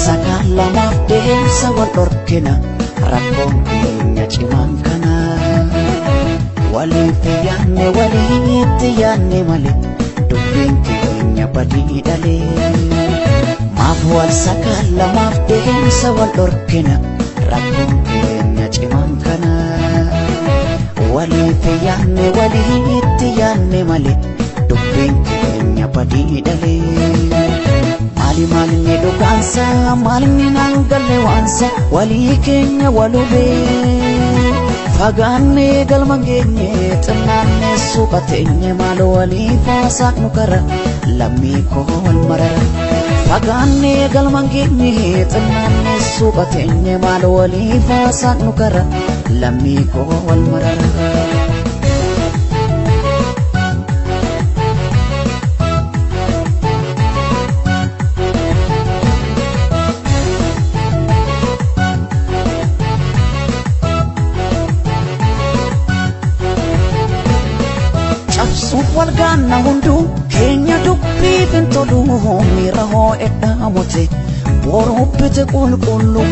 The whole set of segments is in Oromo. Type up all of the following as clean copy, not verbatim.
sakalamaaf deemsa wal dhorkina rakkoon keenya cimaan kana. Waliif yaanne walitti yaanne malee dubbiin keenya badii dhalee. Maaf wal sakalamaaf deemsa wal dhorkina rakkoon keenya cimaan kana. Waliif yaanne walitti yaanne malee dubbiin keenya badii dhalee. Maali maalinni dhugaansa maalinni naan galle waansa walii keenya walubee. Fagaannee galma geenye xinnaannee suuqa teenye maaloo waliif haasaanu kara lammii koo wal marara. Fagaannee galma geenye xinnaannee suuqa teenye maaloo waliif haasaanu kara lammii koo wal marara. Cabsuuf wal gaanna hunduu keenya dubbiif hin tolu miira hoo'edhaa mute boruubbite qulqulluu.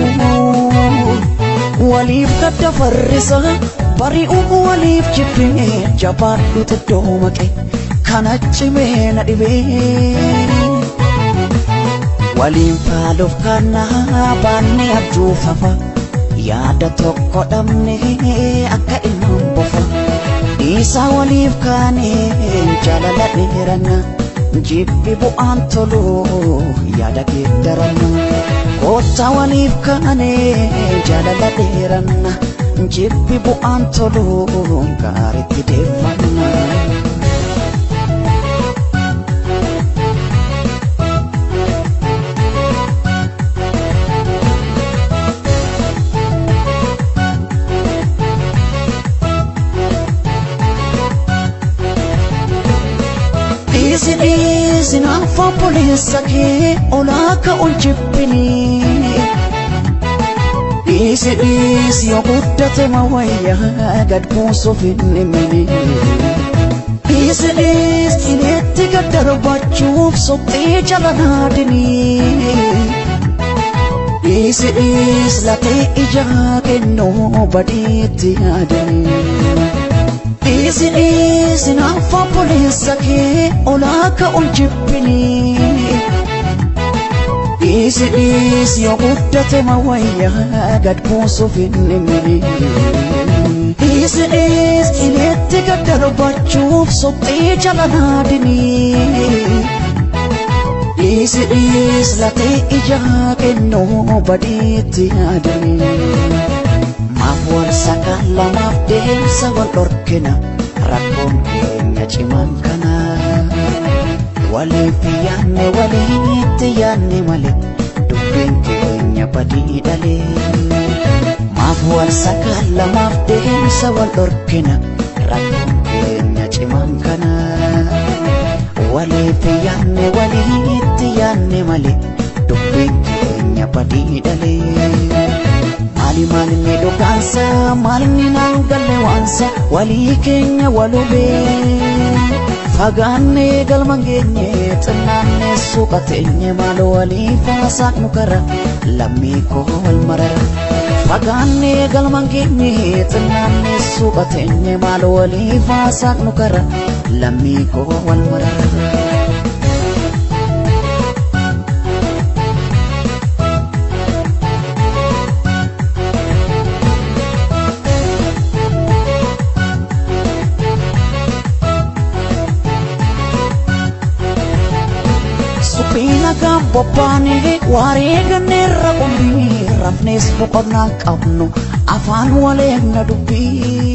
Waliif gadda farrisa bari'uu waliif jibbee jabaadhu xiddoo maqe kana cimee na dhibee. Waliin faaluuf kana baannee abjuufafa yaada tokko dhabnee akka ilmaan bofa. Dhiisaa waliif kaanee jaalala dheeranna jibbi bu'aan tolu yaada geeddaranna. Koottaa waliif kaanee jaalala dheeranna jibbi bu'aan tolu gaariitti deeffanna. Dhiisi dhiisi naaf obboleessa kee olaa ka'uun jibbinii. Dhiisi dhiisi yoo guddate mawayyaa gad buusuuf hin dhimminii. Dhiisi dhiisi qileetti gad darbachuuf sophee jala naadinii. Dhiisi dhiisi latee ijaa kennuu badiitti yaadinii. Dhiisi dhiisi naaf obboleessa kee olaa ka'uun jibbinii. Dhiisi dhiisi yoo guddate mawayyaa gad buusuuf hin dhimminii. Dhiisi dhiisi qileetti gad darbachuuf sophee jala naadinii. Dhiisi dhiisi latee ijaa kennuu badiitti yaadinii. Maaf wal sakalamaaf deemsa wal dhorkina rakkoon keenya cimaan kana. Waliif yaanne walitti yaanne malee dubbiin keenya badii dhalee. Maaf wal sakalamaaf deemsa wal dhorkina rakkoon keenya cimaan kana. Waliif yaanne walitti yaanne malee dubbiin keenya badii dhalee. Maali maalinni dhugaansa maalinni naan galle waansa walii keenya walubee. Fagaannee galma geenye xinnaannee suuqa teenye maaloo waliif haasaanu kara lammii koo wal marara. Fagaannee galma geenye xinnaannee suuqa teenye maaloo waliif haasaanu kara lammii koo wal marara. Suphiina gabobbaanee wareeganneerra qumbii rafnees boqonnaa qabnu afaan waleegna dubbii.